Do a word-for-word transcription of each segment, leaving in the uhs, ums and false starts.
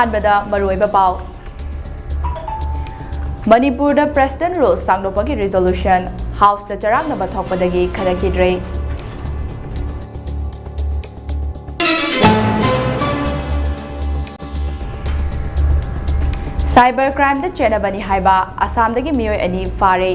ꯑꯍꯥꯟꯕꯗ ꯃꯔꯨꯑꯣꯏꯕ ꯄꯥꯎ꯫ ꯃꯅꯤꯄꯨꯔꯗ President Rule ꯁꯥꯡꯗꯣꯛꯄꯒꯤ resolution Houseꯇ ꯆꯔꯥꯡꯅꯕ ꯊꯣꯛꯄꯗꯒꯤ ꯈꯟꯅꯈꯤꯗ꯭ꯔꯦ꯫ Cyber crimeꯗ ꯆꯦꯠꯅꯕꯅꯤ ꯍꯥꯏꯕ ꯑꯁꯥꯝꯗꯒꯤ ꯃꯤꯑꯣꯏ ꯑꯅꯤ ꯐꯥꯔꯦ꯫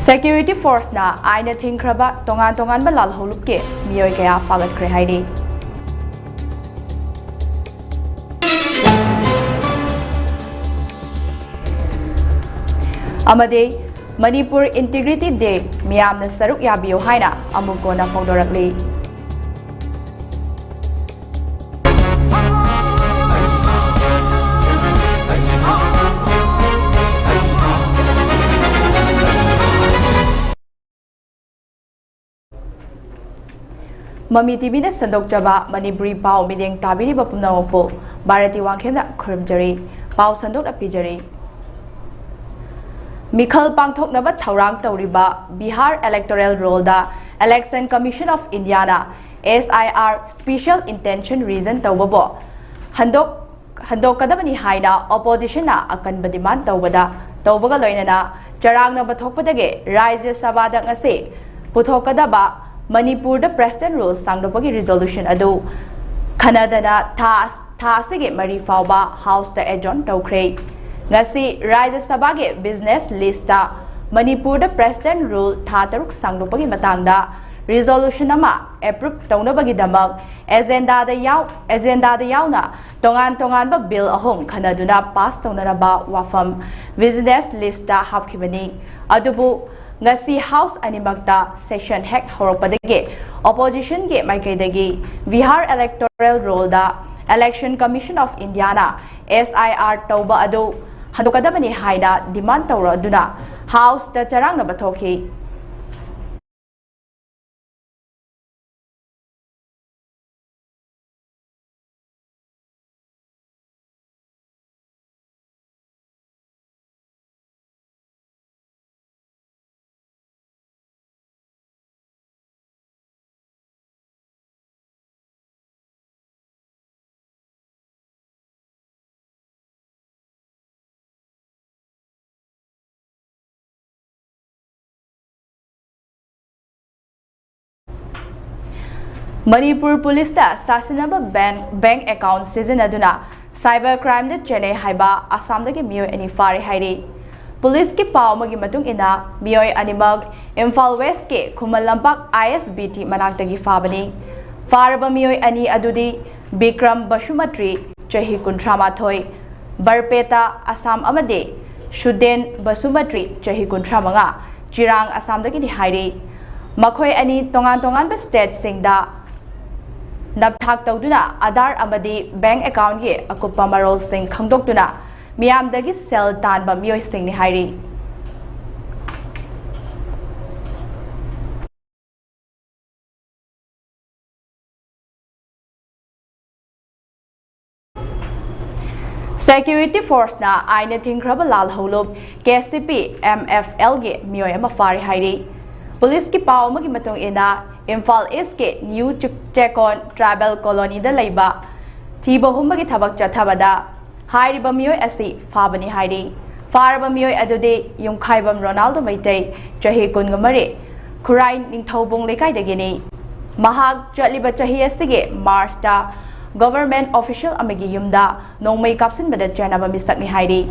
Security forceꯅ ꯑꯥꯏꯟꯅ ꯊꯤꯡꯈ꯭ꯔꯕ ꯇꯣꯉꯥꯟ ꯇꯣꯉꯥꯟꯕ ꯂꯥꯜꯍꯧꯂꯨꯞꯀꯤ ꯃꯤꯑꯣꯏ ꯀꯌꯥ ꯐꯥꯒꯠꯈ꯭ꯔꯦ ꯍꯥꯏꯔꯤ꯫ ꯑꯃꯗꯤ ꯃꯅꯤꯄꯨꯔ Integrity Day ꯃꯤꯌꯥꯝꯅ ꯁꯔꯨꯛ ꯌꯥꯕꯤꯌꯨ ꯍꯥꯏꯅ ꯑꯃꯨꯛ ꯀꯣꯟꯅ ꯐꯣꯡꯗꯣꯔꯛꯂꯤ꯫ ꯃꯃꯤ ꯇꯤꯚꯤꯅ ꯁꯟꯗꯣꯛꯆꯕ ꯃꯅꯤꯄꯨꯔꯤ ꯄꯥꯎ ꯃꯤꯠꯌꯦꯡ ꯇꯥꯕꯤꯔꯤꯕ ꯄꯨꯝꯅꯃꯛꯄꯨ ꯚꯥꯔꯇꯤ ꯋꯥꯡꯈꯦꯝꯅ ꯈꯨꯔꯨꯝꯖꯔꯤ꯫ ꯄꯥꯎ ꯁꯟꯗꯣꯛꯅ ꯄꯤꯖꯔꯤ꯫ ꯃꯤꯈꯜ ꯄꯥꯡꯊꯣꯛꯅꯕ ꯊꯧꯔꯥꯡ ꯇꯧꯔꯤꯕ Bihar electoral rollꯗ Election Commission of Indiaꯅ S I R, special intention reason ꯇꯧꯕꯕꯨ ꯍꯟꯗꯣꯛ ꯍꯟꯗꯣꯛꯀꯗꯕꯅꯤ ꯍꯥꯏꯅ oppositionꯅ ꯑꯀꯟꯕ demand ꯇꯧꯕꯗ, ꯇꯧꯕꯒ ꯂꯣꯏꯅꯅ ꯆꯔꯥꯡꯅꯕ ꯊꯣꯛꯄꯗꯒꯤ ꯔꯥꯖ꯭ꯌ ꯁꯚꯥꯗ ꯉꯁꯤ ꯄꯨꯊꯣꯛꯀꯗꯕ ꯃꯅꯤꯄꯨꯔꯗ President Rule ꯁꯥꯡꯗꯣꯛꯄꯒꯤ resolution ꯑꯗꯨ ꯈꯟꯅꯗꯅ ꯊꯥ, ꯊꯥ ꯑꯁꯤꯒꯤ ꯃꯔꯤ ꯐꯥꯎꯕ Houseꯇ adjourn ꯇꯧꯈ꯭ꯔꯦ꯫ ꯉꯁꯤ ꯔꯥꯖ꯭ꯌ ꯁꯚꯥꯒꯤ business listꯇ ꯃꯅꯤꯄꯨꯔꯗ President Rule ꯊꯥ ꯇꯔꯨꯛ ꯁꯥꯡꯗꯣꯛꯄꯒꯤ ꯃꯇꯥꯡꯗ resolution ꯑꯃ approve ꯇꯧꯅꯕꯒꯤꯗꯃꯛ agendaꯗ ꯌꯥꯎ-, agendaꯗ ꯌꯥꯎꯅ ꯇꯣꯉꯥꯟ ꯇꯣꯉꯥꯟꯕ bill ꯑꯍꯨꯝ ꯈꯟꯅꯗꯨꯅ pass ꯇꯧꯅꯅꯕ ꯋꯥꯐꯝ business listꯇ ꯍꯥꯞꯈꯤꯕꯅꯤ꯫ ꯑꯗꯨꯕꯨ ꯉꯁꯤ House ꯑꯅꯤꯃꯛꯇ session ꯍꯦꯛ ꯍꯧꯔꯛꯄꯗꯒꯤ oppositionꯒꯤ ꯃꯥꯏꯀꯩꯗꯒꯤ Bihar electoral rollꯗ Election Commission of Indiaꯅ S I R ꯇꯧꯕ ꯑꯗꯨ ꯍꯟꯗꯣꯛꯀꯗꯕꯅꯤ ꯍꯥꯏꯅ demand ꯇꯧꯔꯗꯨꯅ Houseꯇ ꯆꯔꯥꯡꯅꯕ ꯊꯣꯛꯈꯤ꯫ ꯃꯅꯤꯄꯨꯔ ꯄꯨꯂꯤꯁꯇ ꯁꯥꯁꯤꯟꯅꯕ ꯕꯦꯡ ꯕꯦꯡ ꯑꯦꯀꯥꯎꯟ ꯁꯤꯖꯤꯟꯅꯗꯨꯅ ꯁꯥꯏꯕꯔ ꯀ꯭ꯔꯥꯏꯝꯗ ꯆꯦꯟꯅꯩ ꯍꯥꯏꯕ ꯑꯁꯥꯝꯗꯒꯤ ꯃꯤꯑꯣꯏ ꯑꯅꯤ ꯐꯥꯔꯦ ꯍꯥꯏꯔꯤ꯫ ꯄꯨꯂꯤꯁꯀꯤ ꯄꯥꯎ ꯑꯃꯒꯤ ꯃꯇꯨꯡ ꯏꯟꯅ, ꯃꯤꯑꯣꯏ ꯑꯅꯤꯃꯛ ꯏꯝꯐꯥꯜ ꯋꯦꯁꯀꯤ ꯈꯨꯃꯟ ꯂꯝꯄꯥꯛ ꯑꯥꯏ ꯑꯦꯁ ꯕꯤ ꯇꯤ ꯃꯅꯥꯛꯇꯒꯤ ꯐꯥꯕꯅꯤ꯫ ꯐꯥꯔꯕ ꯃꯤꯑꯣꯏ ꯑꯅꯤ ꯑꯗꯨꯗꯤ ꯕꯤꯀ꯭ꯔꯝ ꯕꯁꯨꯃꯇ꯭ꯔꯤ, ꯆꯍꯤ ꯀꯨꯟꯊ꯭ꯔꯥ ꯃꯥꯊꯣꯏ, ꯕꯔꯄꯦꯇꯥ, ꯑꯁꯥꯝ, ꯑꯃꯗꯤ ꯁꯨꯗꯦꯟ ꯕꯁꯨꯃꯇ꯭ꯔꯤ, ꯆꯍꯤ ꯀꯨꯟꯊ꯭ꯔꯥ ꯃꯉꯥ, ꯆꯤꯔꯥꯡ, ꯑꯁꯥꯝꯗꯒꯤꯅꯤ ꯍꯥꯏꯔꯤ꯫ ꯃꯈꯣꯏ ꯑꯅꯤ ꯇꯣꯉꯥꯟ ꯇꯣꯉꯥꯟꯕ ꯁ꯭ꯇꯦꯠꯁꯤꯡꯗ ꯅꯞꯊꯥꯛ ꯇꯧꯗꯨꯅ ꯑꯥꯙꯥꯔ ꯑꯃꯗꯤ ꯕꯦꯡ ꯑꯦꯀꯥꯎꯟꯒꯤ ꯑꯀꯨꯞꯄ ꯃꯔꯣꯜꯁꯤꯡ ꯈꯪꯗꯣꯛꯇꯨꯅ ꯃꯤꯌꯥꯝꯗꯒꯤ ꯁꯦꯜ ꯇꯥꯟꯕ ꯃꯤꯑꯣꯏꯁꯤꯡꯅꯤ ꯍꯥꯏꯔꯤ꯫ ꯁꯦꯀ꯭ꯌꯨꯔꯤꯇꯤ ꯐꯣꯔꯁꯅ ꯑꯥꯏꯟꯅ ꯊꯤꯡꯈ꯭ꯔꯕ ꯂꯥꯜꯍꯧꯂꯨꯞ K C P M F ꯑꯦꯜꯒꯤ ꯃꯤꯑꯣꯏ ꯑꯃ ꯐꯥꯔꯦ ꯍꯥꯏꯔꯤ꯫ ꯄꯨꯂꯤꯁꯀꯤ ꯄꯥꯎ ꯑꯃꯒꯤ ꯃꯇꯨꯡ ꯏꯟꯅ, ꯏꯝꯐꯥꯜ ꯏꯁꯀꯤ ꯅ꯭ꯌꯨ ꯆꯦꯀꯣꯟ ꯇ꯭ꯔꯥꯏꯕꯦꯜ ꯀꯣꯂꯣꯅꯤꯗ ꯂꯩꯕ ꯊꯤꯕ ꯍꯨꯝꯕꯒꯤ ꯊꯕꯛ ꯆꯠꯊꯕꯗ ꯍꯥꯏꯔꯤꯕ ꯃꯤꯑꯣꯏ ꯑꯁꯤ ꯐꯥꯕꯅꯤ ꯍꯥꯏꯔꯤ꯫ ꯐꯥꯔꯕ ꯃꯤꯑꯣꯏ ꯑꯗꯨꯗꯤ ꯌꯨꯝꯈꯥꯏꯕꯝ ꯔꯣꯅꯥꯜꯗꯣ ꯃꯩꯇꯩ, ꯆꯍꯤ ꯀꯨꯟꯃꯔꯤ, ꯈꯨꯔꯥꯏ ꯅꯤꯡꯊꯧꯕꯨꯡ ꯂꯩꯀꯥꯏꯗꯒꯤꯅꯤ꯫ ꯃꯍꯥꯛ ꯆꯠꯂꯤꯕ ꯆꯍꯤ ꯑꯁꯤꯒꯤ ꯃꯥꯔꯆꯇ ꯒꯣꯚꯔꯟꯃꯦꯟꯠ ꯑꯣꯐꯤꯁꯤꯌꯦꯜ ꯑꯃꯒꯤ ꯌꯨꯝꯗ ꯅꯣꯡꯃꯩ ꯀꯥꯞꯁꯤꯟꯕꯗ ꯆꯦꯟꯅꯕ ꯃꯤꯁꯛꯅꯤ ꯍꯥꯏꯔꯤ꯫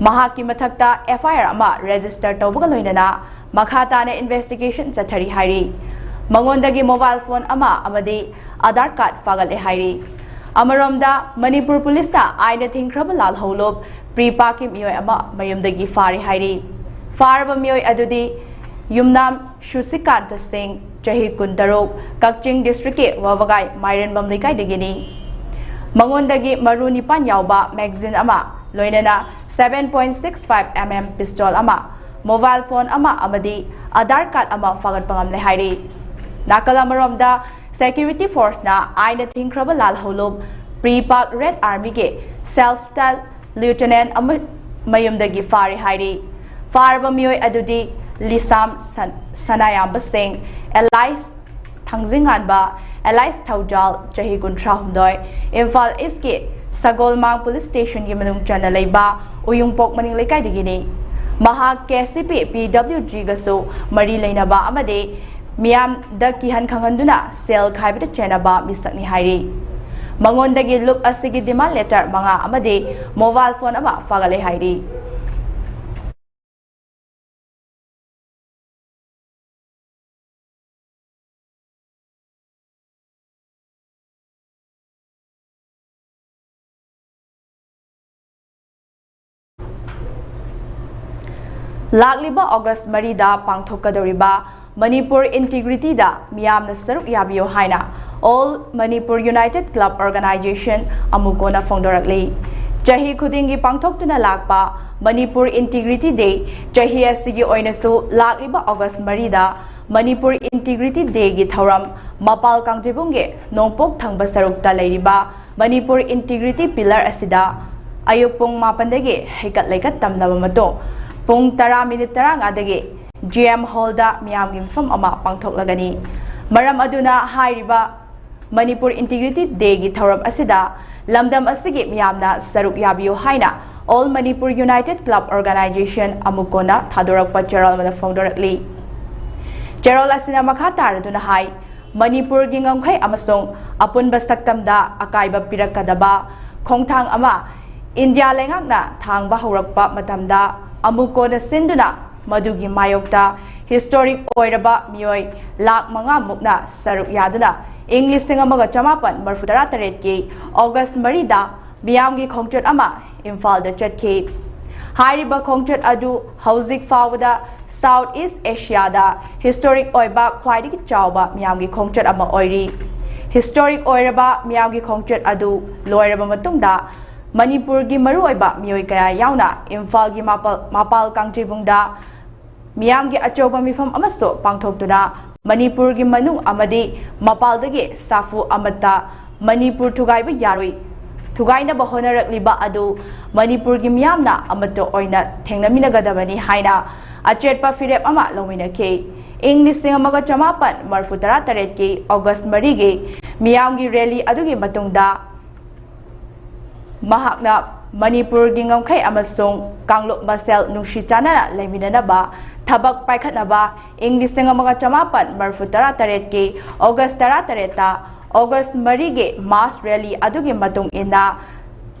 ꯃꯍꯥꯛꯀꯤ ꯃꯊꯛꯇ ꯑꯦꯐ ꯑꯥꯏ ꯑꯥꯔ ꯑꯃ ꯔꯦꯖꯤꯁꯇꯔ ꯇꯧꯕꯒ ꯂꯣꯏꯅꯅ ꯃꯈꯥ ꯇꯥꯅ ꯏꯟꯚꯦꯁꯇꯤꯒꯦꯁꯟ ꯆꯠꯊꯔꯤ ꯍꯥꯏꯔꯤ꯫ ꯃꯉꯣꯟꯗꯒꯤ ꯃꯣꯕꯥꯏꯜ ꯐꯣꯟ ꯑꯃ ꯑꯃꯗꯤ ꯑꯥꯙꯥꯔ ꯀꯥꯔꯗ ꯐꯥꯒꯠꯂꯦ ꯍꯥꯏꯔꯤ꯫ ꯑꯃꯔꯣꯝꯗ, ꯃꯅꯤꯄꯨꯔ ꯄꯨꯂꯤꯁꯅ ꯑꯥꯏꯟꯅ ꯊꯤꯡꯈ꯭ꯔꯕ ꯂꯥꯜꯍꯧꯂꯨꯞ ꯄ꯭ꯔꯤꯄꯥꯛꯀꯤ ꯃꯤꯑꯣꯏ ꯑꯃ ꯃꯌꯨꯝꯗꯒꯤ ꯐꯥꯔꯦ ꯍꯥꯏꯔꯤ꯫ ꯐꯥꯔꯕ ꯃꯤꯑꯣꯏ ꯑꯗꯨꯗꯤ ꯌꯨꯝꯅꯥꯝ ꯁꯨꯁꯤꯀꯥꯟꯇ ꯁꯤꯡ, ꯆꯍꯤ ꯀꯨꯟꯇꯔꯨꯛ, ꯀꯛꯆꯤꯡ ꯗꯤꯁꯇ꯭ꯔꯤꯛꯀꯤ ꯋꯥꯕꯒꯥꯏ ꯃꯥꯏꯔꯦꯟꯕꯝ ꯂꯩꯀꯥꯏꯗꯒꯤꯅꯤ꯫ ꯃꯉꯣꯟꯗꯒꯤ ꯃꯔꯨ ꯅꯤꯄꯥꯟ ꯌꯥꯎꯕ ꯃꯦꯒꯥꯖꯤꯟ ꯑꯃ, ꯂꯣꯏꯅꯅ seven point six five M M pistol ꯑꯃ, ꯃꯣꯕꯥꯏꯜ ꯐꯣꯟ ꯑꯃ ꯑꯃꯗꯤ ꯑꯥꯙꯥꯔ ꯀꯥꯔꯗ ꯑꯃ ꯐꯥꯒꯠꯄ ꯉꯝꯂꯦ ꯍꯥꯏꯔꯤ꯫ ꯅꯥꯀꯜ ꯑꯃꯔꯣꯝꯗ, ꯁꯦꯀ꯭ꯌꯨꯔꯤꯇꯤ ꯐꯣꯔꯁꯅ ꯑꯥꯏꯟꯅ ꯊꯤꯡꯈ꯭ꯔꯕ ꯂꯥꯜꯍꯧꯂꯨꯞ ꯄ꯭ꯔꯤꯄꯥꯛ ꯔꯦꯗ ꯑꯥꯔꯃꯤꯒꯤ ꯁꯦꯜꯐ ꯁ꯭ꯇꯥꯏꯜ ꯂꯤꯌꯨꯇꯦꯅꯦꯟꯠ ꯑꯃ ꯃꯌꯨꯝꯗꯒꯤ ꯐꯥꯔꯦ ꯍꯥꯏꯔꯤ꯫ ꯐꯥꯔꯕ ꯃꯤꯑꯣꯏ ꯑꯗꯨꯗꯤ ꯂꯤꯁꯥꯝ ꯁꯟ-, ꯁꯅꯥꯌꯥꯝꯕ ꯁꯤꯡ, ꯑꯦꯂꯥꯏꯁ ꯊꯥꯡꯖꯤꯡꯉꯥꯟꯕ, ꯑꯦꯂꯥꯏꯁ ꯊꯧꯖꯥꯜ, ꯆꯍꯤ ꯀꯨꯟꯊ꯭ꯔꯥ ꯍꯨꯝꯗꯣꯏ, ꯏꯝꯐꯥꯜ ꯏꯁꯀꯤ ꯁꯒꯣꯜꯃꯥꯡ ꯄꯨꯂꯤꯁ ꯁ꯭ꯇꯦꯁꯟꯒꯤ ꯃꯅꯨꯡ ꯆꯟꯅ ꯂꯩꯕ ꯎꯌꯨꯡꯄꯣꯛ ꯃꯅꯤꯡ ꯂꯩꯀꯥꯏꯗꯒꯤꯅꯤ꯫ ꯃꯍꯥꯛ ꯀꯦ ꯁꯤ ꯄꯤ ꯄꯤ ꯗꯕ꯭ꯂꯤꯎ ꯖꯤꯒꯁꯨ ꯃꯔꯤ ꯂꯩꯅꯕ ꯑꯃꯗꯤ ꯃꯤꯌꯥꯝꯗ ꯀꯤꯍꯟ ꯈꯪꯍꯟꯗꯨꯅ ꯁꯦꯜ ꯈꯥꯏꯕꯗ ꯆꯦꯟꯅꯕ ꯃꯤꯁꯛꯅꯤ ꯍꯥꯏꯔꯤ꯫ ꯃꯉꯣꯟꯗꯒꯤ ꯂꯨꯞ ꯑꯁꯤꯒꯤ demand letter ꯃꯉꯥ ꯑꯃꯗꯤ mobile phone ꯑꯃ ꯐꯥꯒꯠꯂꯦ ꯍꯥꯏꯔꯤ꯫ ꯂꯥꯛꯂꯤꯕ August ꯃꯔꯤꯗ ꯄꯥꯡꯊꯣꯛꯀꯗꯧꯔꯤꯕ ꯃꯅꯤꯄꯨꯔ Integrityꯗ ꯃꯤꯌꯥꯝꯅ ꯁꯔꯨꯛ ꯌꯥꯕꯤꯌꯨ ꯍꯥꯏꯅ All Manipur United Club Organization, ꯑꯃꯨꯀꯣꯅ ꯐꯣꯡꯗꯣꯔꯛꯂꯤ꯫ ꯆꯍꯤ ꯈꯨꯗꯤꯡꯒꯤ ꯄꯥꯡꯊꯣꯛꯇꯨꯅ ꯂꯥꯛꯄ ꯃꯅꯤꯄꯨꯔ Integrity Day ꯆꯍꯤ ꯑꯁꯤꯒꯤ ꯑꯣꯏꯅꯁꯨ ꯂꯥꯛꯂꯤꯕ August ꯃꯔꯤꯗ ꯃꯅꯤꯄꯨꯔ Integrity Dayꯒꯤ ꯊꯧꯔꯝ ꯃꯄꯥꯜ ꯀꯥꯡꯖꯩꯕꯨꯡꯒꯤ ꯅꯣꯡꯄꯣꯛ ꯊꯪꯕ ꯁꯔꯨꯛꯇ ꯂꯩꯔꯤꯕ ꯃꯅꯤꯄꯨꯔ Integrity Pillar ꯑꯁꯤꯗ ꯑꯌꯨꯛ ꯄꯨꯡ ꯃꯥꯄꯟꯗꯒꯤ ꯍꯩꯀꯠ ꯂꯩꯀꯠ ꯇꯝꯂꯕ ꯃꯇꯨꯡ, ꯄꯨꯡ ꯇꯔꯥ minute ꯇꯔꯥꯃꯉꯥꯗꯒꯤ G M Hallꯗ ꯃꯤꯌꯥꯝꯒꯤ ꯃꯤꯐꯝ ꯑꯃ ꯄꯥꯡꯊꯣꯛꯂꯒꯅꯤ꯫ ꯃꯔꯝ ꯑꯗꯨꯅ ꯍꯥꯏꯔꯤꯕ ꯃꯅꯤꯄꯨꯔ Integrity Dayꯒꯤ ꯊꯧꯔꯝ ꯑꯁꯤꯗ ꯂꯝꯗꯝ ꯑꯁꯤꯒꯤ ꯃꯤꯌꯥꯝꯅ ꯁꯔꯨꯛ ꯌꯥꯕꯤꯌꯨ ꯍꯥꯏꯅ All Manipur United Club Organization, ꯑꯃꯨꯀꯣꯅ ꯊꯥꯗꯣꯔꯛꯄ ꯆꯦꯔꯣꯜ ꯑꯃꯗ ꯐꯣꯡꯗꯣꯔꯛꯂꯤ꯫ ꯆꯦꯔꯣꯜ ꯑꯁꯤꯅ ꯃꯈꯥ ꯇꯥꯔꯗꯨꯅ ꯍꯥꯏ, ꯃꯅꯤꯄꯨꯔꯒꯤ ꯉꯝꯈꯩ ꯑꯃꯁꯨꯡ ꯑꯄꯨꯟꯕ ꯁꯛꯇꯝꯗ ꯑꯀꯥꯏꯕ ꯄꯤꯔꯛꯀꯗꯕ ꯈꯣꯡꯊꯥꯡ ꯑꯃ ꯏꯟꯗꯤꯌꯥ ꯂꯩꯉꯥꯛꯅ ꯊꯥꯡꯕ ꯍꯧꯔꯛꯄ ꯃꯇꯝꯗ, ꯑꯃꯨꯀꯣꯅ ꯁꯤꯟꯗꯨꯅ ꯃꯗꯨꯒꯤ ꯃꯥꯌꯣꯛꯇ historic ꯑꯣꯏꯔꯕ ꯃꯤꯑꯣꯏ ꯂꯥꯈ ꯃꯉꯥ ꯃꯨꯛꯅ ꯁꯔꯨꯛ ꯌꯥꯗꯨꯅ ꯏꯪ ꯂꯤꯁꯤꯡ ꯑꯃꯒ ꯆꯃꯥꯄꯟ ꯃꯔꯤꯐꯨ ꯇꯔꯥ ꯇꯔꯦꯠꯀꯤ August ꯃꯔꯤꯗ ꯃꯤꯌꯥꯝꯒꯤ ꯈꯣꯡꯆꯠ ꯑꯃ ꯏꯝꯐꯥꯜꯗ ꯆꯠꯈꯤ꯫ ꯍꯥꯏꯔꯤꯕ ꯈꯣꯡꯆꯠ ꯑꯗꯨ ꯍꯧꯖꯤꯛ ꯐꯥꯎꯕꯗ South East Asiaꯗ historic ꯑꯣꯏꯕ ꯈ꯭ꯋꯥꯏꯗꯒꯤ ꯆꯥꯎꯕ ꯃꯤꯌꯥꯝꯒꯤ ꯈꯣꯡꯆꯠ ꯑꯃ ꯑꯣꯏꯔꯤ꯫ Historic ꯑꯣꯏꯔꯕ ꯃꯤꯌꯥꯝꯒꯤ ꯈꯣꯡꯆꯠ ꯑꯗꯨ ꯂꯣꯏꯔꯕ ꯃꯇꯨꯡꯗ, ꯃꯅꯤꯄꯨꯔꯒꯤ ꯃꯔꯨꯑꯣꯏꯕ ꯃꯤꯑꯣꯏ ꯀꯌꯥ ꯌꯥꯎꯅ ꯏꯝꯐꯥꯜꯒꯤ ꯃꯄꯥꯜ, ꯃꯄꯥꯜ ꯀꯥꯡꯖꯩꯕꯨꯡꯗ ꯃꯤꯌꯥꯝꯒꯤ ꯑꯆꯧꯕ ꯃꯤꯐꯝ ꯑꯃꯁꯨ ꯄꯥꯡꯊꯣꯛꯇꯨꯅ ꯃꯅꯤꯄꯨꯔꯒꯤ ꯃꯅꯨꯡ ꯑꯃꯗꯤ ꯃꯄꯥꯜꯗꯒꯤ ꯁꯥꯐꯨ ꯑꯃꯠꯇ ꯃꯅꯤꯄꯨꯔ ꯊꯨꯒꯥꯏꯕ ꯌꯥꯔꯣꯏ, ꯊꯨꯒꯥꯏꯅꯕ ꯍꯣꯠꯅꯔꯛꯂꯤꯕ ꯑꯗꯨ ꯃꯅꯤꯄꯨꯔꯒꯤ ꯃꯤꯌꯥꯝꯅ ꯑꯃꯠꯇ ꯑꯣꯏꯅ ꯊꯦꯡꯅꯃꯤꯟꯅꯒꯗꯕꯅꯤ ꯍꯥꯏꯅ ꯑꯆꯦꯠꯄ ꯐꯤꯔꯦꯞ ꯑꯃ ꯂꯧꯃꯤꯟꯅꯈꯤ꯫ ꯏꯪ ꯂꯤꯁꯤꯡ ꯑꯃꯒ ꯆꯃꯥꯄꯟ ꯃꯔꯤꯐꯨ ꯇꯔꯥ ꯇꯔꯦꯠꯀꯤ August ꯃꯔꯤꯒꯤ ꯃꯤꯌꯥꯝꯒꯤ rally ꯑꯗꯨꯒꯤ ꯃꯇꯨꯡꯗ ꯃꯍꯥꯛꯅ ꯃꯅꯤꯄꯨꯔꯒꯤ ꯉꯝꯈꯩ ꯑꯃꯁꯨꯡ ꯀꯥꯡꯂꯨꯞ ꯃꯁꯦꯜ ꯅꯨꯡꯁꯤ ꯆꯥꯟꯅꯅ ꯂꯩꯃꯤꯟꯅꯅꯕ ꯊꯕꯛ ꯄꯥꯏꯈꯠꯅꯕ ꯏꯪ ꯂꯤꯁꯤꯡ ꯑꯃꯒ ꯆꯃꯥꯄꯟ ꯃꯔꯤꯐꯨ ꯇꯔꯥ ꯇꯔꯦꯠꯀꯤ ꯑꯣꯒꯁ ꯇꯔꯥ ꯇꯔꯦꯠꯇ ꯑꯣꯒꯁ ꯃꯔꯤꯒꯤ ꯃꯥꯁ ꯔꯦꯂꯤ ꯑꯗꯨꯒꯤ ꯃꯇꯨꯡ ꯏꯟꯅ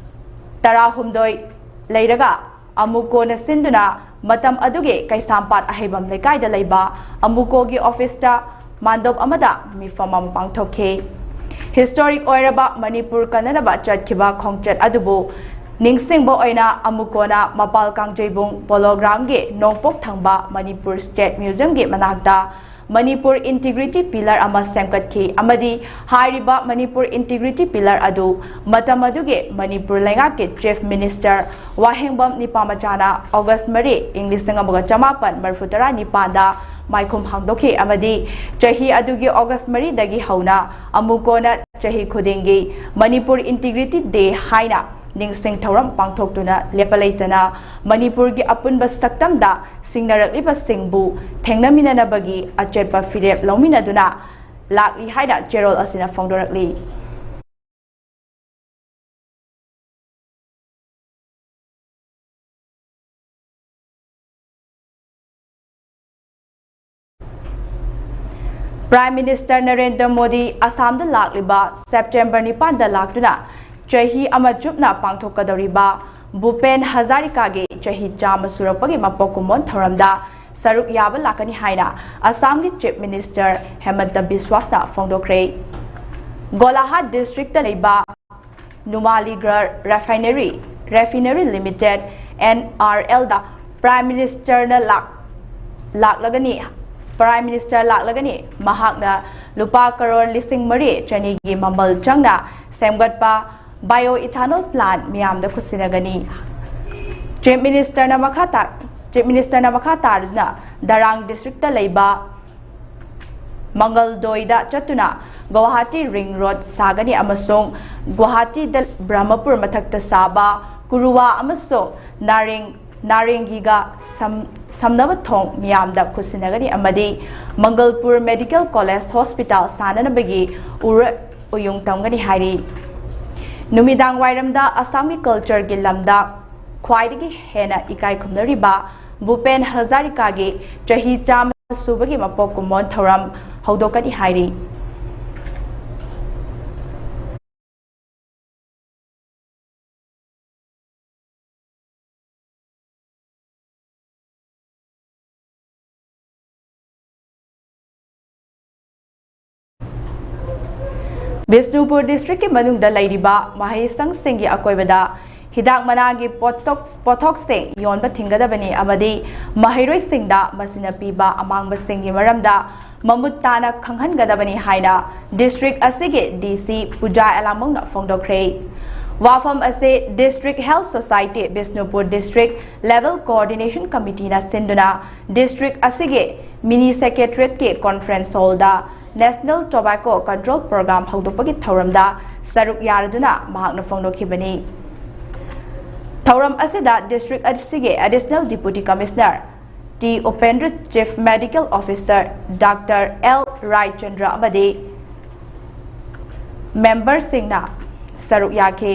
ꯇꯔꯥꯍꯨꯝꯗꯣꯏ ꯂꯩꯔꯒ ꯑꯃꯨꯀꯣꯅ ꯁꯤꯟꯗꯨꯅ ꯃꯇꯝ ꯑꯗꯨꯒꯤ ꯀꯩꯁꯥꯝꯄꯥꯠ ꯑꯍꯩꯕꯝ ꯂꯩꯀꯥꯏꯗ ꯂꯩꯕ ꯑꯃꯨꯀꯣꯒꯤ ꯑꯣꯐꯤꯁꯇ ꯃꯥꯟꯗꯣꯞ ꯑꯃꯗ ꯃꯤꯐꯝ ꯑꯃ ꯄꯥꯡꯊꯣꯛꯈꯤ꯫ ꯍꯤꯁꯇꯣꯔꯤꯛ ꯑꯣꯏꯔꯕ ꯃꯅꯤꯄꯨꯔ ꯀꯟꯅꯅꯕ ꯆꯠꯈꯤꯕ ꯈꯣꯡꯆꯠ ꯑꯗꯨꯕꯨ ꯅꯤꯡꯁꯤꯡꯕ ꯑꯣꯏꯅ ꯑꯃꯨꯀꯣꯅ ꯃꯄꯥꯜ ꯀꯥꯡꯖꯩꯕꯨꯡ ꯄꯣꯂꯣ ꯒ꯭ꯔꯥꯎꯟꯒꯤ ꯅꯣꯡꯄꯣꯛ ꯊꯪꯕ ꯃꯅꯤꯄꯨꯔ ꯁ꯭ꯇꯦꯠ ꯃ꯭ꯌꯨꯖꯤꯌꯝꯒꯤ ꯃꯅꯥꯛꯇ ꯃꯅꯤꯄꯨꯔ ꯏꯟꯇꯤꯒ꯭ꯔꯤꯇꯤ ꯄꯤꯂꯔ ꯑꯃ ꯁꯦꯝꯒꯠꯈꯤ ꯑꯃꯗꯤ ꯍꯥꯏꯔꯤꯕ ꯃꯅꯤꯄꯨꯔ ꯏꯟꯇꯤꯒ꯭ꯔꯤꯇꯤ ꯄꯤꯂꯔ ꯑꯗꯨ ꯃꯇꯝ ꯑꯗꯨꯒꯤ ꯃꯅꯤꯄꯨꯔ ꯂꯩꯉꯥꯛꯀꯤ ꯆꯤꯐ ꯃꯤꯅꯤꯁꯇꯔ ꯋꯥꯍꯦꯡꯕꯝ ꯅꯤꯄꯥꯃꯆꯥꯅ ꯑꯣꯒꯁ ꯃꯔꯤ, ꯏꯪ ꯂꯤꯁꯤꯡ ꯑꯃꯒ ꯆꯃꯥꯄꯟ ꯃꯔꯤꯐꯨ ꯇꯔꯥ ꯅꯤꯄꯥꯟꯗ ꯃꯥꯏꯈꯨꯝ ꯍꯥꯡꯗꯣꯛꯈꯤ ꯑꯃꯗꯤ ꯆꯍꯤ ꯑꯗꯨꯒꯤ ꯑꯣꯒꯁ ꯃꯔꯤꯗꯒꯤ ꯍꯧꯅ ꯑꯃꯨꯀꯣꯅ ꯆꯍꯤ ꯈꯨꯗꯤꯡꯒꯤ ꯃꯅꯤꯄꯨꯔ ꯏꯟꯇꯤꯒ꯭ꯔꯤꯇꯤ ꯗꯦ ꯍꯥꯏꯅ ꯅꯤꯡꯁꯤꯡ ꯊꯧꯔꯝ ꯄꯥꯡꯊꯣꯛꯇꯨꯅ ꯂꯦꯞꯄ ꯂꯩꯇꯅ ꯃꯅꯤꯄꯨꯔꯒꯤ ꯑꯄꯨꯟꯕ ꯁꯛꯇꯝꯗ ꯁꯤꯡꯅꯔꯛꯂꯤꯕꯁꯤꯡꯕꯨ ꯊꯦꯡꯅꯃꯤꯟꯅꯅꯕꯒꯤ ꯑꯆꯦꯠꯄ ꯐꯤꯔꯦꯞ ꯂꯧꯃꯤꯟꯅꯗꯨꯅ ꯂꯥꯛꯂꯤ ꯍꯥꯏꯅ ꯆꯦꯔꯣꯜ ꯑꯁꯤꯅ ꯐꯣꯡꯗꯣꯔꯛꯂꯤ꯫ ꯄ꯭ꯔꯥꯏꯝ ꯃꯤꯅꯤꯁꯇꯔ ꯅꯔꯦꯟꯗ꯭ꯔ ꯃꯣꯗꯤ ꯑꯁꯥꯝꯗ ꯂꯥꯛꯂꯤꯕ ꯁꯦꯞꯇꯦꯝꯕꯔ ꯅꯤꯄꯥꯟꯗ ꯂꯥꯛꯇꯨꯅ ꯆꯍꯤ ꯑꯃ ꯆꯨꯞꯅ ꯄꯥꯡꯊꯣꯛꯀꯗꯧꯔꯤꯕ ꯚꯨꯄꯦꯟ ꯍꯖꯥꯔꯤꯀꯥꯒꯤ ꯆꯍꯤ ꯆꯥꯝꯃ ꯁꯨꯔꯛꯄꯒꯤ ꯃꯄꯣꯛ ꯀꯨꯝꯑꯣꯟ ꯊꯧꯔꯝꯗ ꯁꯔꯨꯛ ꯌꯥꯕ ꯂꯥꯛꯀꯅꯤ ꯍꯥꯏꯅ ꯑꯁꯥꯝꯒꯤ ꯆꯤꯐ ꯃꯤꯅꯤꯁꯇꯔ ꯍꯦꯃꯟꯇ ꯕꯤꯁ꯭ꯋꯥꯁꯅ ꯐꯣꯡꯗꯣꯛꯈ꯭ꯔꯦ꯫ ꯒꯣꯂꯥꯘꯥꯠ ꯗꯤꯁꯇ꯭ꯔꯤꯛꯇ ꯂꯩꯕ ꯅꯨꯃꯥꯂꯤꯒ꯭ꯔ ꯔꯦꯐꯥꯏꯅꯔꯤ, ꯔꯦꯐꯤꯅꯔꯤ ꯂꯤꯃꯤꯇꯦꯗ, NRL ꯗ ꯄ꯭ꯔꯥꯏꯝ ꯃꯤꯅꯤꯁꯇꯔꯅ ꯂꯥꯛ-, ꯂꯥꯛꯂꯒꯅꯤ, ꯄ꯭ꯔꯥꯏꯝ ꯃꯤꯅꯤꯁꯇꯔ ꯂꯥꯛꯂꯒꯅꯤ꯫ ꯃꯍꯥꯛꯅ ꯂꯨꯄꯥ ꯀꯔꯣꯔ ꯂꯤꯁꯤꯡ ꯃꯔꯤ ꯆꯅꯤꯒꯤ ꯃꯃꯜ ꯆꯪꯅ ꯁꯦꯝꯒꯠꯄ ꯕꯥꯏꯑꯣ ꯏꯊꯥꯅꯣꯜ ꯄ꯭ꯂꯥꯟꯠ ꯃꯤꯌꯥꯝꯗ ꯈꯨꯠꯁꯤꯟꯅꯒꯅꯤ꯫ ꯆꯤꯐ ꯃꯤꯅꯤꯁꯇꯔꯅ ꯃꯈꯥ ꯇꯥ-, ꯆꯤꯐ ꯃꯤꯅꯤꯁꯇꯔꯅ ꯃꯈꯥ ꯇꯥꯗꯨꯅ ꯗꯔꯥꯡ ꯗꯤꯁꯇ꯭ꯔꯤꯛꯇ ꯂꯩꯕ ꯃꯪꯒꯜꯗꯣꯏꯗ ꯆꯠꯇꯨꯅ ꯒꯨꯋꯥꯍꯥꯇꯤ ꯔꯤꯡ ꯔꯣꯗ ꯁꯥꯒꯅꯤ ꯑꯃꯁꯨꯡ ꯒꯨꯋꯥꯍꯥꯇꯤꯗ ꯕ꯭ꯔꯍꯃꯄꯨꯔ ꯃꯊꯛꯇ ꯁꯥꯕ ꯀꯨꯔꯨꯋꯥ ꯑꯃꯁꯨꯡ ꯅꯥꯔꯦꯡ-, ꯅꯥꯔꯦꯡꯒꯤꯒ ꯁꯝ-, ꯁꯝꯅꯕ ꯊꯣꯡ ꯃꯤꯌꯥꯝꯗ ꯈꯨꯠꯁꯤꯟꯅꯒꯅꯤ ꯑꯃꯗꯤ ꯃꯪꯒꯜꯄꯨꯔ ꯃꯦꯗꯤꯀꯦꯜ ꯀꯣꯂꯦꯖ ꯍꯣꯁꯄꯤꯇꯥꯜ ꯁꯥꯅꯅꯕꯒꯤ ꯎꯔ-, ꯎꯌꯨꯡ ꯇꯝꯒꯅꯤ ꯍꯥꯏꯔꯤ꯫ ꯅꯨꯃꯤꯗꯥꯡ ꯋꯥꯏꯔꯝꯗ ꯑꯁꯥꯝꯒꯤ cultureꯒꯤ ꯂꯝꯗ ꯈ꯭ꯋꯥꯏꯗꯒꯤ ꯍꯦꯟꯅ ꯏꯀꯥꯏ ꯈꯨꯝꯅꯔꯤꯕ ꯚꯨꯄꯦꯟ ꯍꯖꯥꯔꯤꯀꯥꯒꯤ ꯆꯍꯤ ꯆꯥꯝꯃ ꯁꯨꯕꯒꯤ ꯃꯄꯣꯛ ꯀꯨꯝꯑꯣꯟ ꯊꯧꯔꯝ ꯍꯧꯗꯣꯛꯀꯅꯤ ꯍꯥꯏꯔꯤ꯫ ꯕꯤꯁꯅꯨꯄꯨꯔ districtꯀꯤ ꯃꯅꯨꯡꯗ ꯂꯩꯔꯤꯕ ꯃꯍꯩꯁꯪꯁꯤꯡꯒꯤ ꯑꯀꯣꯏꯕꯗ ꯍꯤꯗꯥꯛ ꯃꯅꯥꯒꯤ ꯄꯣꯠꯁꯣꯛ-, ꯄꯣꯠꯊꯣꯛꯁꯤꯡ ꯌꯣꯟꯕ ꯊꯤꯡꯒꯗꯕꯅꯤ ꯑꯃꯗꯤ ꯃꯍꯩꯔꯣꯏꯁꯤꯡꯗ ꯃꯁꯤꯅ ꯄꯤꯕ ꯑꯃꯥꯡꯕꯁꯤꯡꯒꯤ ꯃꯔꯝꯗ ꯃꯃꯨꯠ ꯇꯥꯅ ꯈꯪꯍꯟꯒꯗꯕꯅꯤ ꯍꯥꯏꯅ district ꯑꯁꯤꯒꯤ DC ꯄꯨꯖꯥ ꯑꯦꯂꯥꯡꯕꯝꯅ ꯐꯣꯡꯗꯣꯛꯈ꯭ꯔꯦ꯫ ꯋꯥꯐꯝ ꯑꯁꯤ District Health Society Bishnupur district level coordination committeeꯅ ꯁꯤꯟꯗꯨꯅ district ꯑꯁꯤꯒꯤ mini secretariatꯀꯤ conference hallꯗ National Tobacco Control Program ꯍꯧꯗꯣꯛꯄꯒꯤ ꯊꯧꯔꯝꯗ ꯁꯔꯨꯛ ꯌꯥꯔꯗꯨꯅ ꯃꯍꯥꯛꯅ ꯐꯣꯡꯗꯣꯛꯈꯤꯕꯅꯤ꯫ ꯊꯧꯔꯝ ꯑꯁꯤꯗ district ꯑꯁꯤꯒꯤ Additional Deputy Commissioner T Upendra, Chief Medical Officer doctor L Raichandra ꯑꯃꯗꯤ memberꯁꯤꯡꯅ ꯁꯔꯨꯛ ꯌꯥꯈꯤ꯫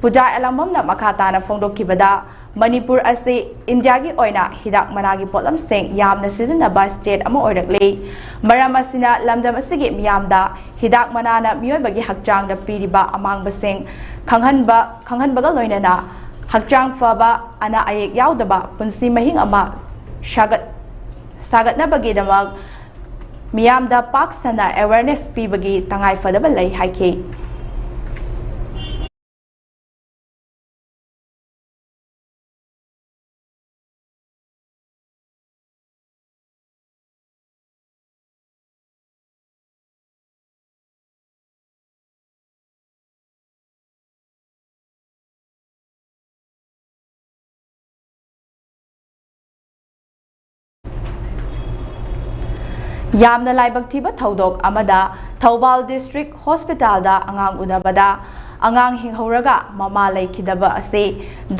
ꯄꯨꯖꯥ ꯑꯦꯂꯥꯡꯕꯝꯅ ꯃꯈꯥ ꯇꯥꯅ ꯐꯣꯡꯗꯣꯛꯈꯤꯕꯗ, ꯃꯅꯤꯄꯨꯔ ꯑꯁꯤ ꯏꯟꯗꯤꯌꯥꯒꯤ ꯑꯣꯏꯅ ꯍꯤꯗꯥꯛ ꯃꯅꯥꯒꯤ ꯄꯣꯠꯂꯝꯁꯤꯡ ꯌꯥꯝꯅ ꯁꯤꯖꯤꯟꯅꯕ state ꯑꯃ ꯑꯣꯏꯔꯛꯂꯤ꯫ ꯃꯔꯝ ꯑꯁꯤꯅ ꯂꯝꯗꯝ ꯑꯁꯤꯒꯤ ꯃꯤꯌꯥꯝꯗ ꯍꯤꯗꯥꯛ ꯃꯅꯥꯅ ꯃꯤꯑꯣꯏꯕꯒꯤ ꯍꯛꯆꯥꯡꯗ ꯄꯤꯔꯤꯕ ꯑꯃꯥꯡꯕꯁꯤꯡ ꯈꯪꯍꯟꯕ, ꯈꯪꯍꯟꯕꯒ ꯂꯣꯏꯅꯅ ꯍꯛꯆꯥꯡ ꯐꯕ, ꯑꯅꯥ ꯑꯌꯦꯛ ꯌꯥꯎꯗꯕ ꯄꯨꯟꯁꯤ ꯃꯍꯤꯡ ꯑꯃ ꯁꯥꯒꯠ-, ꯁꯥꯒꯠꯅꯕꯒꯤꯗꯃꯛ ꯃꯤꯌꯥꯝꯗ ꯄꯥꯛ ꯁꯟꯅ awareness ꯄꯤꯕꯒꯤ ꯇꯉꯥꯏ ꯐꯗꯕ ꯂꯩ ꯍꯥꯏꯈꯤ꯫ ꯌꯥꯝꯅ ꯂꯥꯏꯕꯛ ꯊꯤꯕ ꯊꯧꯗꯣꯛ ꯑꯃꯗ ꯊꯧꯕꯥꯜ district hospitalꯗ ꯑꯉꯥꯡ ꯎꯅꯕꯗ ꯑꯉꯥꯡ ꯍꯤꯡꯍꯧꯔꯒ ꯃꯃꯥ ꯂꯩꯈꯤꯗꯕ ꯑꯁꯤ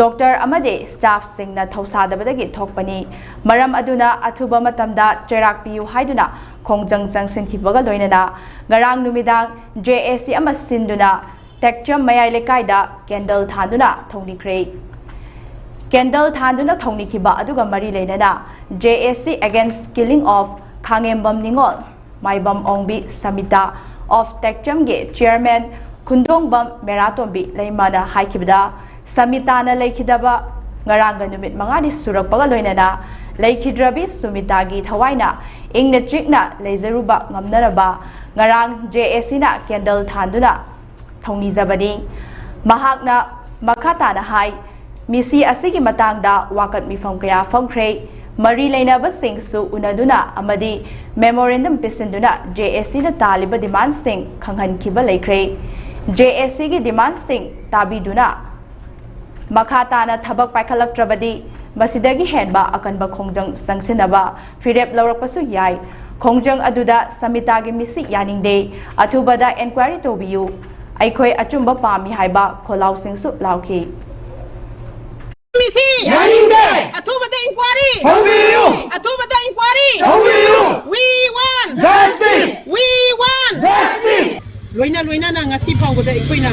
doctor ꯑꯃꯗꯤ staffꯁꯤꯡꯅ ꯊꯧꯁꯥꯗꯕꯗꯒꯤ ꯊꯣꯛꯄꯅꯤ꯫ ꯃꯔꯝ ꯑꯗꯨꯅ ꯑꯊꯨꯕ ꯃꯇꯝꯗ ꯆꯩꯔꯥꯛ ꯄꯤꯌꯨ ꯍꯥꯏꯗꯨꯅ ꯈꯣꯡꯖꯪ ꯆꯪꯁꯤꯟꯈꯤꯕꯒ ꯂꯣꯏꯅꯅ ꯉꯔꯥꯡ ꯅꯨꯃꯤꯗꯥꯡ JAC ꯑꯃ ꯁꯤꯟꯗꯨꯅ ꯇꯦꯛꯆꯝ ꯃꯌꯥꯏ ꯂꯩꯀꯥꯏꯗ ꯀꯦꯟꯗꯜ ꯊꯥꯟꯗꯨꯅ ꯊꯧꯅꯤꯈ꯭ꯔꯦ꯫ ꯀꯦꯟꯗꯜ ꯊꯥꯟꯗꯨꯅ ꯊꯧꯅꯤꯈꯤꯕ ꯑꯗꯨꯒ ꯃꯔꯤ ꯂꯩꯅꯅ J A C Against Killing of ꯈꯥꯉꯦꯝꯕꯝ ꯅꯤꯉꯣꯜ, ꯃꯥꯏꯕꯝ ꯑꯣꯡꯕꯤ ꯁꯃꯤꯇꯥ of ꯇꯦꯛꯆꯝꯒꯤ ꯆꯤꯌꯔꯃꯦꯟ ꯈꯨꯟꯗꯣꯡꯕꯝ ꯃꯦꯔꯥꯇꯣꯝꯕꯤ ꯂꯩꯃꯅ ꯍꯥꯏꯈꯤꯕꯗ, ꯁꯃꯤꯇꯥꯅ ꯂꯩꯈꯤꯗꯕ ꯉꯔꯥꯡꯒ ꯅꯨꯃꯤꯠ ꯃꯉꯥꯅꯤ ꯁꯨꯔꯛꯄꯒ ꯂꯣꯏꯅꯅ ꯂꯩꯈꯤꯗ꯭ꯔꯕꯤ ꯁꯨꯃꯤꯇꯥꯒꯤ ꯊꯋꯥꯏꯅ ꯏꯪꯅ ꯆꯤꯛꯅ ꯂꯩꯖꯔꯨꯕ ꯉꯝꯅꯅꯕ ꯉꯔꯥꯡ J A Cꯅ ꯀꯦꯟꯗꯜ ꯊꯥꯟꯗꯨꯅ ꯊꯧꯅꯤꯖꯕꯅꯤ꯫ ꯃꯍꯥꯛꯅ ꯃꯈꯥ ꯇꯥꯅ ꯍꯥꯏ, ꯃꯤꯁꯤ ꯑꯁꯤꯒꯤ ꯃꯇꯥꯡꯗ ꯋꯥꯀꯠ ꯃꯤꯐꯝ ꯀꯌꯥ ꯐꯝꯈ꯭ꯔꯦ꯫ ꯃꯔꯤ ꯂꯩꯅꯕꯁꯤꯡꯁꯨ ꯎꯅꯗꯨꯅ ꯑꯃꯗꯤ memorandum ꯄꯤꯁꯤꯟꯗꯨꯅ J A Cꯅ ꯇꯥꯜꯂꯤꯕ demandꯁꯤꯡ ꯈꯪꯍꯟꯈꯤꯕ ꯂꯩꯈ꯭ꯔꯦ꯫ J A Cꯒꯤ demandꯁꯤꯡ ꯇꯥꯕꯤꯗꯨꯅ ꯃꯈꯥ ꯇꯥꯅ ꯊꯕꯛ ꯄꯥꯏꯈꯠꯂꯛꯇ꯭ꯔꯕꯗꯤ ꯃꯁꯤꯗꯒꯤ ꯍꯦꯟꯕ ꯑꯀꯟꯕ ꯈꯣꯡꯖꯪ ꯆꯪꯁꯤꯟꯅꯕ ꯐꯤꯔꯦꯞ ꯂꯧꯔꯛꯄꯁꯨ ꯌꯥꯏ꯫ ꯈꯣꯡꯖꯪ ꯑꯗꯨꯗ ꯁꯃꯤꯇꯥꯒꯤ ꯃꯤꯁꯤ ꯌꯥꯅꯤꯡꯗꯦ꯫ ꯑꯊꯨꯕꯗ inquiry ꯇꯧꯕꯤꯌꯨ꯫ ꯑꯩꯈꯣꯏ ꯑꯆꯨꯝꯕ ꯄꯥꯝꯃꯤ ꯍꯥꯏꯕ ꯈꯣꯜꯂꯥꯎꯁꯤꯡꯁꯨ ꯂꯥꯎꯈꯤ꯫ ꯃꯤꯁꯤ! ꯌꯥꯅꯤꯡꯗꯦ! ꯑꯊꯨꯕꯗ inquiry! ꯍꯧꯕꯤꯌꯨ! ꯑꯊꯨꯕꯗ inquiry! ꯍꯧꯕꯤꯌꯨ! We want! Justice! We want! Justice! ꯂꯣꯏꯅ ꯂꯣꯏꯅꯅ ꯉꯁꯤ ꯐꯥꯎꯕꯗ ꯑꯩꯈꯣꯏꯅ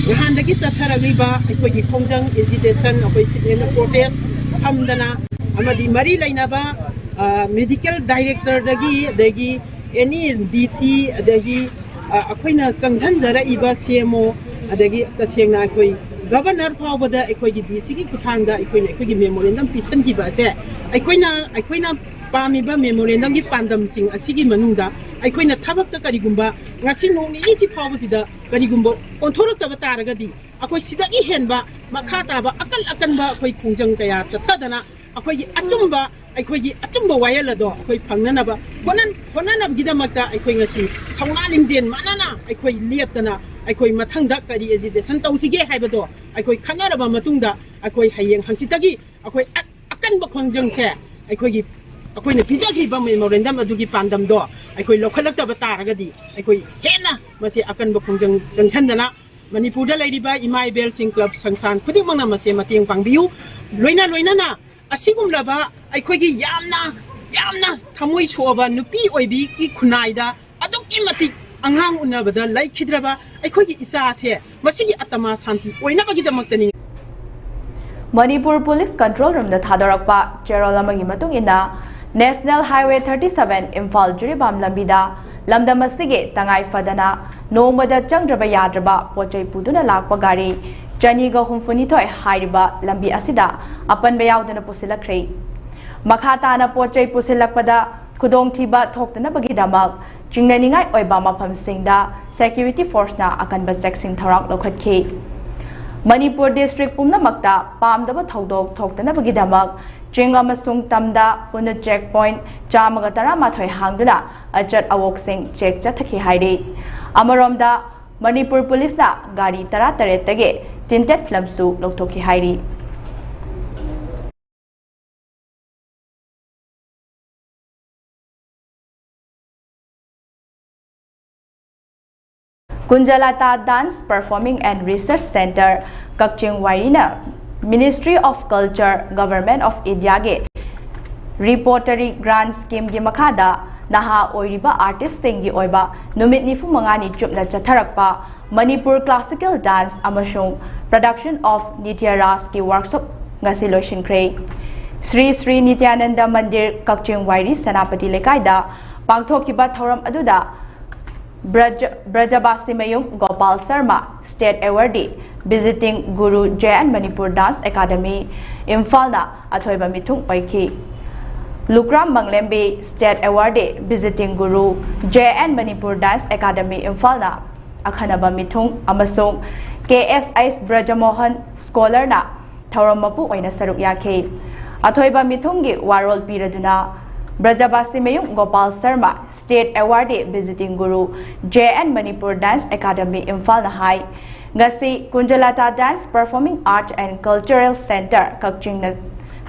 ꯅꯍꯥꯟꯗꯒꯤ ꯆꯠꯊꯔꯛꯂꯤꯕ ꯑꯩꯈꯣꯏꯒꯤ ꯈꯣꯡꯖꯪ, agitation, ꯑꯩꯈꯣꯏ sit and protest ꯐꯝꯗꯅ ꯑꯃꯗꯤ ꯃꯔꯤ ꯂꯩꯅꯕ, ꯑ, medical directorꯗꯒꯤ, ꯑꯗꯒꯤ any D C, ꯑꯗꯒꯤ, ꯑ, ꯑꯩꯈꯣꯏꯅ ꯆꯪꯁꯤꯟꯖꯔꯛꯏꯕ C M O, ꯑꯗꯒꯤ ꯇꯁꯦꯡꯅ ꯑꯩꯈꯣꯏ governor ꯐꯥꯎꯕꯗ ꯑꯩꯈꯣꯏꯒꯤ D Cꯒꯤ ꯈꯨꯠꯊꯥꯡꯗ ꯑꯩꯈꯣꯏꯅ ꯑꯩꯈꯣꯏꯒꯤ memorandum ꯄꯤꯁꯤꯟꯈꯤꯕ ꯑꯁꯦ ꯑꯩꯈꯣꯏꯅ, ꯑꯩꯈꯣꯏꯅ ꯄꯥꯝꯃꯤꯕ memorandumꯒꯤ ꯄꯥꯟꯗꯝꯁꯤꯡ ꯑꯁꯤꯒꯤ ꯃꯅꯨꯡꯗ ꯑꯩꯈꯣꯏꯅ ꯊꯕꯛꯇ ꯀꯔꯤꯒꯨꯝꯕ ꯉꯁꯤ ꯅꯣꯡ ꯅꯤꯅꯤꯁꯤ ꯐꯥꯎꯕꯁꯤꯗ ꯀꯔꯤꯒꯨꯝꯕ ꯑꯣꯟꯊꯣꯔꯛꯇꯕ ꯇꯥꯔꯒꯗꯤ ꯑꯩꯈꯣꯏ ꯁꯤꯗꯒꯤ ꯍꯦꯟꯕ ꯃꯈꯥ ꯇꯥꯕ ꯑꯀꯟ ꯑꯀꯟꯕ ꯑꯩꯈꯣꯏ ꯈꯣꯡꯖꯪ ꯀꯌꯥ ꯆꯠꯊꯗꯅ ꯑꯩꯈꯣꯏꯒꯤ ꯑꯆꯨꯝꯕ, ꯑꯩꯈꯣꯏꯒꯤ ꯑꯆꯨꯝꯕ ꯋꯥꯌꯦꯜ ꯑꯗꯣ ꯑꯩꯈꯣꯏ ꯐꯪꯅꯅꯕ ꯍꯣꯠꯅ-, ꯍꯣꯠꯅꯅꯕꯒꯤꯗꯃꯛꯇ ꯑꯩꯈꯣꯏ ꯉꯁꯤ ꯊꯧꯅꯥ ꯂꯤꯡꯖꯦꯜ ꯃꯥꯟꯅꯅ ꯑꯩꯈꯣꯏ ꯂꯦꯞꯇꯅ ꯑꯩꯈꯣꯏ ꯃꯊꯪꯗ ꯀꯔꯤ agitation ꯇꯧꯁꯤꯒꯦ ꯍꯥꯏꯕꯗꯣ ꯑꯩꯈꯣꯏ ꯈꯟꯅꯔꯕ ꯃꯇꯨꯡꯗ ꯑꯩꯈꯣꯏ ꯍꯌꯦꯡ ꯍꯪꯆꯤꯠꯇꯒꯤ ꯑꯩꯈꯣꯏ ꯑ-, ꯑꯀꯟꯕ ꯈꯣꯡꯖꯪꯁꯦ ꯑꯩꯈꯣꯏꯒꯤ, ꯑꯩꯈꯣꯏꯅ ꯄꯤꯖꯈ꯭ꯔꯤꯕ memorandum ꯑꯗꯨꯒꯤ ꯄꯥꯟꯗꯝꯗꯣ ꯑꯩꯈꯣꯏ ꯂꯧꯈꯠꯂꯛꯇꯕ ꯇꯥꯔꯒꯗꯤ ꯑꯩꯈꯣꯏ ꯍꯦꯟꯅ ꯃꯁꯤ ꯑꯀꯟꯕ ꯈꯣꯡꯖꯪ ꯆꯪꯁꯤꯟꯗꯅ ꯃꯅꯤꯄꯨꯔꯗ ꯂꯩꯔꯤꯕ ꯏꯃꯥ ꯏꯕꯦꯜꯁꯤꯡ, club ꯁꯪꯁꯊꯥꯟ ꯈꯨꯗꯤꯡꯃꯛꯅ ꯃꯁꯦ ꯃꯇꯦꯡ ꯄꯥꯡꯕꯤꯌꯨ꯫ ꯂꯣꯏꯅ ꯂꯣꯏꯅꯅ ꯑꯁꯤꯒꯨꯝꯂꯕ ꯑꯩꯈꯣꯏꯒꯤ ꯌꯥꯝꯅ, ꯌꯥꯝꯅ ꯊꯃꯣꯏ ꯁꯣꯛꯑꯕ ꯅꯨꯄꯤ ꯑꯣꯏꯕꯤꯒꯤ ꯈꯨꯟꯅꯥꯏꯗ ꯑꯗꯨꯛꯀꯤ ꯃꯇꯤꯛ ꯑꯉꯥꯡ ꯎꯅꯕꯗ ꯂꯩꯈꯤꯗ꯭ꯔꯕ ꯑꯩꯈꯣꯏꯒꯤ ꯏꯆꯥꯁꯦ ꯃꯁꯤꯒꯤ ꯑꯇꯃꯥ ꯁꯥꯟꯇꯤ ꯑꯣꯏꯅꯕꯒꯤꯗꯃꯛꯇꯅꯤ꯫ ꯃꯅꯤꯄꯨꯔ ꯄꯨꯂꯤꯁ ꯀꯟꯇ꯭ꯔꯣꯜ ꯔꯨꯝꯗ ꯊꯥꯗꯣꯔꯛꯄ ꯆꯦꯔꯣꯜ ꯑꯃꯒꯤ ꯃꯇꯨꯡ ꯏꯟꯅ, national highway thirty seven Imphal Jiribam ꯂꯝꯕꯤꯗ ꯂꯝꯗꯝ ꯑꯁꯤꯒꯤ ꯇꯉꯥꯏ ꯐꯗꯅ ꯅꯣꯡꯃꯗ ꯆꯪꯗ꯭ꯔꯕ ꯌꯥꯗ꯭ꯔꯕ ꯄꯣꯠ ꯆꯩ ꯄꯨꯗꯨꯅ ꯂꯥꯛꯄ ꯒꯥꯔꯤ ꯆꯅꯤꯒ ꯍꯨꯝꯐꯨꯅꯤꯊꯣꯏ ꯍꯥꯏꯔꯤꯕ ꯂꯝꯕꯤ ꯑꯁꯤꯗ ꯑꯄꯟꯕ ꯌꯥꯎꯗꯅ ꯄꯨꯁꯤꯜꯂꯛꯈ꯭ꯔꯦ꯫ ꯃꯈꯥ ꯇꯥꯅ ꯄꯣꯠ ꯆꯩ ꯄꯨꯁꯤꯜꯂꯛꯄꯗ ꯈꯨꯗꯣꯡꯊꯤꯕ ꯊꯣꯛꯇꯅꯕꯒꯤꯗꯃꯛ ꯆꯤꯡꯅꯅꯤꯡꯉꯥꯏ ꯑꯣꯏꯕ ꯃꯐꯝꯁꯤꯡꯗ ꯁꯦꯀ꯭ꯌꯨꯔꯤꯇꯤ ꯐꯣꯔꯁꯅ ꯑꯀꯟꯕ ꯆꯦꯛꯁꯤꯟ ꯊꯧꯔꯥꯡ ꯂꯧꯈꯠꯈꯤ꯫ ꯃꯅꯤꯄꯨꯔ ꯗꯤꯁꯇ꯭ꯔꯤꯛ ꯄꯨꯝꯅꯃꯛꯇ ꯄꯥꯝꯗꯕ ꯊꯧꯗꯣꯛ ꯊꯣꯛꯇꯅꯕꯒꯤꯗꯃꯛ ꯆꯤꯡ ꯑꯃꯁꯨꯡ ꯇꯝꯗ ꯄꯨꯟꯅ ꯆꯦꯛ ꯄꯣꯏꯟꯠ ꯆꯥꯝꯃꯒ ꯇꯔꯥꯃꯥꯊꯣꯏ ꯍꯥꯡꯗꯨꯅ ꯑꯆꯠ ꯑꯋꯣꯛꯁꯤꯡ ꯆꯦꯛ ꯆꯠꯊꯈꯤ ꯍꯥꯏꯔꯤ꯫ ꯑꯃꯔꯣꯝꯗ, ꯃꯅꯤꯄꯨꯔ ꯄꯨꯂꯤꯁꯅ ꯒꯥꯔꯤ ꯇꯔꯥꯇꯔꯦꯠꯇꯒꯤ ꯇꯤꯟꯇꯦꯠ ꯐꯤꯂꯝꯁꯨ ꯂꯧꯊꯣꯛꯈꯤ ꯍꯥꯏꯔꯤ꯫ ꯀꯨꯟꯖꯂꯇꯥ Dance Performing and Research Centre Kakching ꯋꯥꯏꯔꯤꯅ Ministry of Culture, Government of Indiaꯒꯤ Repertory Grant Schemeꯒꯤ ꯃꯈꯥꯗ ꯅꯍꯥ ꯑꯣꯏꯔꯤꯕ ꯑꯥꯔꯇꯤꯁꯁꯤꯡꯒꯤ ꯑꯣꯏꯕ ꯅꯨꯃꯤꯠ ꯅꯤꯐꯨ ꯃꯉꯥꯅꯤ ꯆꯨꯞꯅ ꯆꯠꯊꯔꯛꯄ Manipur Classical Dance ꯑꯃꯁꯨꯡ Production of Nitya Rasꯀꯤ workshop ꯉꯁꯤ ꯂꯣꯏꯁꯤꯟꯈ꯭ꯔꯦ꯫ ꯁ꯭ꯔꯤ ꯁ꯭ꯔꯤ ꯅꯤꯇ꯭ꯌꯥꯅꯟꯗ ꯃꯟꯗꯤꯔ, ꯀꯛꯆꯤꯡ ꯋꯥꯏꯔꯤ ꯁꯦꯅꯥꯄꯇꯤ ꯂꯩꯀꯥꯏꯗ ꯄꯥꯡꯊꯣꯛꯈꯤꯕ ꯊꯧꯔꯝ ꯑꯗꯨꯗ Braj-, Brajabasimayum Gopal Sharma, State Awardee, Visiting Guru J N Manipur Dance Academy, ꯏꯝꯐꯥꯜꯅ ꯑꯊꯣꯏꯕ ꯃꯤꯊꯨꯡ ꯑꯣꯏꯈꯤ꯫ ꯂꯨꯀ꯭ꯔꯥꯝ ꯃꯪꯂꯦꯝꯕꯤ, State Awardee, Visiting Guru J N Manipur Dance Academy, ꯏꯝꯐꯥꯜꯅ ꯑꯈꯟꯅꯕ ꯃꯤꯊꯨꯡ ꯑꯃꯁꯨꯡ K S H ꯕ꯭ꯔꯖꯃꯣꯍꯟ Scholarꯅ ꯊꯧꯔꯝ ꯃꯄꯨ ꯑꯣꯏꯅ ꯁꯔꯨꯛ ꯌꯥꯈꯤ꯫ ꯑꯊꯣꯏꯕ ꯃꯤꯊꯨꯡꯒꯤ ꯋꯥꯔꯣꯜ ꯄꯤꯔꯗꯨꯅ ꯕ꯭ꯔꯖꯕꯥꯁꯤꯃꯌꯨꯝ Gopal Sharma, State Awardee, Visiting Guru J N Manipur Dance Academy, ꯏꯝꯐꯥꯜꯅ ꯍꯥꯏ, ꯉꯁꯤ ꯀꯨꯟꯖꯂꯇꯥ Dance Performing Art and Cultural Centre ꯀꯛꯆꯤꯡꯅ,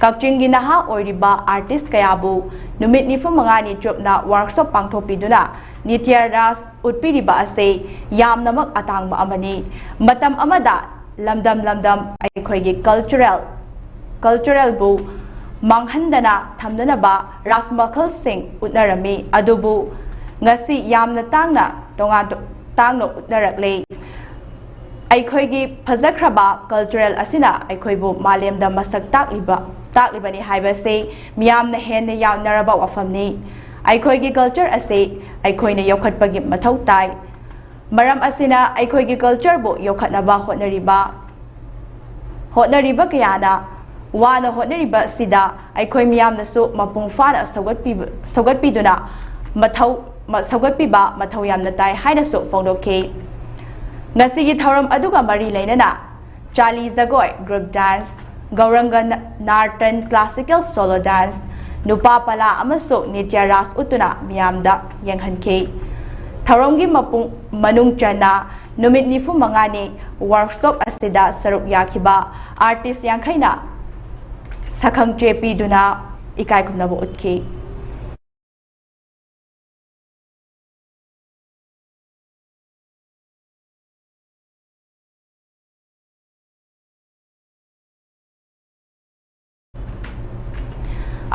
ꯀꯛꯆꯤꯡꯒꯤ ꯅꯍꯥ ꯑꯣꯏꯔꯤꯕ ꯑꯥꯔꯇꯤꯁ ꯀꯌꯥꯕꯨ ꯅꯨꯃꯤꯠ ꯅꯤꯐꯨ ꯃꯉꯥꯅꯤ ꯆꯨꯞꯅ workshop ꯄꯥꯡꯊꯣꯛꯄꯤꯗꯨꯅ ꯅꯤꯇ꯭ꯌ ꯔꯥꯁ ꯎꯠꯄꯤꯔꯤꯕ ꯑꯁꯤ ꯌꯥꯝꯅꯃꯛ ꯑꯇꯥꯡꯕ ꯑꯃꯅꯤ꯫ ꯃꯇꯝ ꯑꯃꯗ ꯂꯝꯗꯝ ꯂꯝꯗꯝ ꯑꯩꯈꯣꯏꯒꯤ cultural, culturalꯕꯨ ꯃꯥꯡꯍꯟꯗꯅ ꯊꯝꯅꯅꯕ ꯔꯥꯁ ꯃꯈꯜꯁꯤꯡ ꯎꯠꯅꯔꯝꯃꯤ꯫ ꯑꯗꯨꯕꯨ ꯉꯁꯤ ꯌꯥꯝꯅ ꯇꯥꯡꯅ ꯇꯣꯉꯥꯟ ꯇꯥꯡꯅ ꯎꯠꯅꯔꯛꯂꯦ꯫ ꯑꯩꯈꯣꯏꯒꯤ ꯐꯖꯈ꯭ꯔꯕ cultural ꯑꯁꯤꯅ ꯑꯩꯈꯣꯏꯕꯨ ꯃꯥꯂꯦꯝꯗ ꯃꯁꯛ ꯇꯥꯛꯂꯤꯕ, ꯇꯥꯛꯂꯤꯕꯅꯤ ꯍꯥꯏꯕꯁꯤ ꯃꯤꯌꯥꯝꯅ ꯍꯦꯟꯅ ꯌꯥꯅꯔꯕ ꯋꯥꯐꯝꯅꯤ꯫ ꯑꯩꯈꯣꯏꯒꯤ culture ꯑꯁꯤ ꯑꯩꯈꯣꯏꯅ ꯌꯣꯛꯈꯠꯄꯒꯤ ꯃꯊꯧ ꯇꯥꯏ꯫ ꯃꯔꯝ ꯑꯁꯤꯅ ꯑꯩꯈꯣꯏꯒꯤ culture ꯕꯨ ꯌꯣꯛꯈꯠꯅꯕ ꯍꯣꯠꯅꯔꯤꯕ, ꯍꯣꯠꯅꯔꯤꯕ ꯀꯌꯥꯅ ꯋꯥꯅ ꯍꯣꯠꯅꯔꯤꯕ ꯑꯁꯤꯗ ꯑꯩꯈꯣꯏ ꯃꯤꯌꯥꯝꯅꯁꯨ ꯃꯄꯨꯡ ꯐꯥꯅ ꯁꯧꯒꯠꯄꯤꯕ, ꯁꯧꯒꯠꯄꯤꯗꯨꯅ ꯃꯊꯧ, ꯃ-, ꯁꯧꯒꯠꯄꯤꯕ ꯃꯊꯧ ꯌꯥꯝꯅ ꯇꯥꯏ ꯍꯥꯏꯅꯁꯨ ꯐꯣꯡꯗꯣꯛꯈꯤ꯫ ꯉꯁꯤꯒꯤ ꯊꯧꯔꯝ ꯑꯗꯨꯒ ꯃꯔꯤ ꯂꯩꯅꯅ ꯆꯥꯂꯤ ꯖꯒꯣꯏ, group dance, ꯒꯧꯔꯪꯒ ꯅ-, ꯅꯥꯔꯇꯟ, classical solo dance, ꯅꯨꯄꯥ ꯄꯂꯥ ꯑꯃꯁꯨꯡ ꯅꯤꯇ꯭ꯌ ꯔꯥꯁ ꯎꯠꯇꯨꯅ ꯃꯤꯌꯥꯝꯗ ꯌꯦꯡꯍꯟꯈꯤ꯫ ꯊꯧꯔꯝꯒꯤ ꯃꯄꯨꯡ, ꯃꯅꯨꯡ ꯆꯟꯅ ꯅꯨꯃꯤꯠ ꯅꯤꯐꯨ ꯃꯉꯥꯅꯤ workshop ꯑꯁꯤꯗ ꯁꯔꯨꯛ ꯌꯥꯈꯤꯕ artist ꯌꯥꯡꯈꯩꯅ ꯁꯛꯈꯪꯆꯦ ꯄꯤꯗꯨꯅ ꯏꯀꯥꯏ ꯈꯨꯝꯅꯕ ꯎꯠꯈꯤ꯫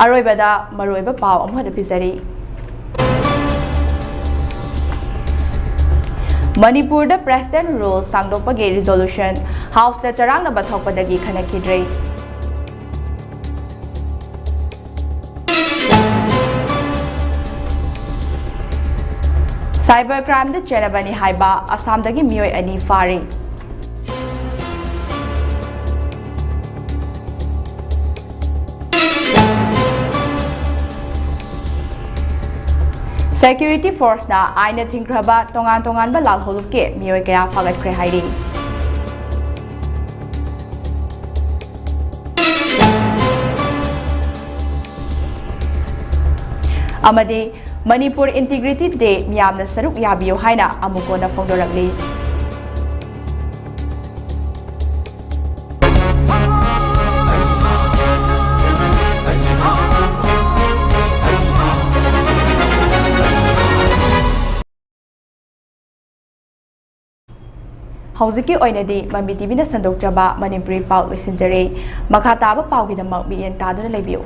ꯑꯔꯣꯏꯕꯗ ꯃꯔꯨꯑꯣꯏꯕ ꯄꯥꯎ ꯑꯃꯨꯛ ꯍꯟꯅ ꯄꯤꯖꯔꯤ꯫ ꯃꯅꯤꯄꯨꯔꯗ President Rule ꯁꯥꯡꯗꯣꯛꯄꯒꯤ resolution Houseꯇ ꯆꯔꯥꯡꯅꯕ ꯊꯣꯛꯄꯗꯒꯤ ꯈꯟꯅꯈꯤꯗ꯭ꯔꯦ꯫ Cyber crimeꯗ ꯆꯦꯟꯅꯕꯅꯤ ꯍꯥꯏꯕ ꯑꯁꯥꯝꯗꯒꯤ ꯃꯤꯑꯣꯏ ꯑꯅꯤ ꯐꯥꯔꯤ꯫ Security forceꯅ ꯑꯥꯏꯟꯅ ꯊꯤꯡꯈ꯭ꯔꯕ ꯇꯣꯉꯥꯟ ꯇꯣꯉꯥꯟꯕ ꯂꯥꯜꯍꯧꯂꯨꯞꯀꯤ ꯃꯤꯑꯣꯏ ꯀꯌꯥ ꯐꯥꯒꯠꯈ꯭ꯔꯦ ꯍꯥꯏꯔꯤ꯫ ꯑꯃꯗꯤ Manipur Integrity Day ꯃꯤꯌꯥꯝꯅ ꯁꯔꯨꯛ ꯌꯥꯕꯤꯌꯨ ꯍꯥꯏꯅ ꯑꯃꯨꯛ ꯍꯟꯅ ꯐꯣꯡꯗꯣꯔꯛꯂꯤ꯫ ꯍꯧꯖꯤꯛꯀꯤ ꯑꯣꯏꯅꯗꯤ ꯃꯃꯤ ꯇꯤꯚꯤꯅ ꯁꯟꯗꯣꯛꯆꯕ ꯃꯅꯤꯄꯨꯔꯤ ꯄꯥꯎ ꯂꯣꯏꯁꯤꯟꯖꯔꯦ꯫ ꯃꯈꯥ ꯇꯥꯕ ꯄꯥꯎꯒꯤꯗꯃꯛ ꯃꯤꯠꯌꯦꯡ ꯇꯥꯗꯨꯅ ꯂꯩꯕꯤꯌꯨ꯫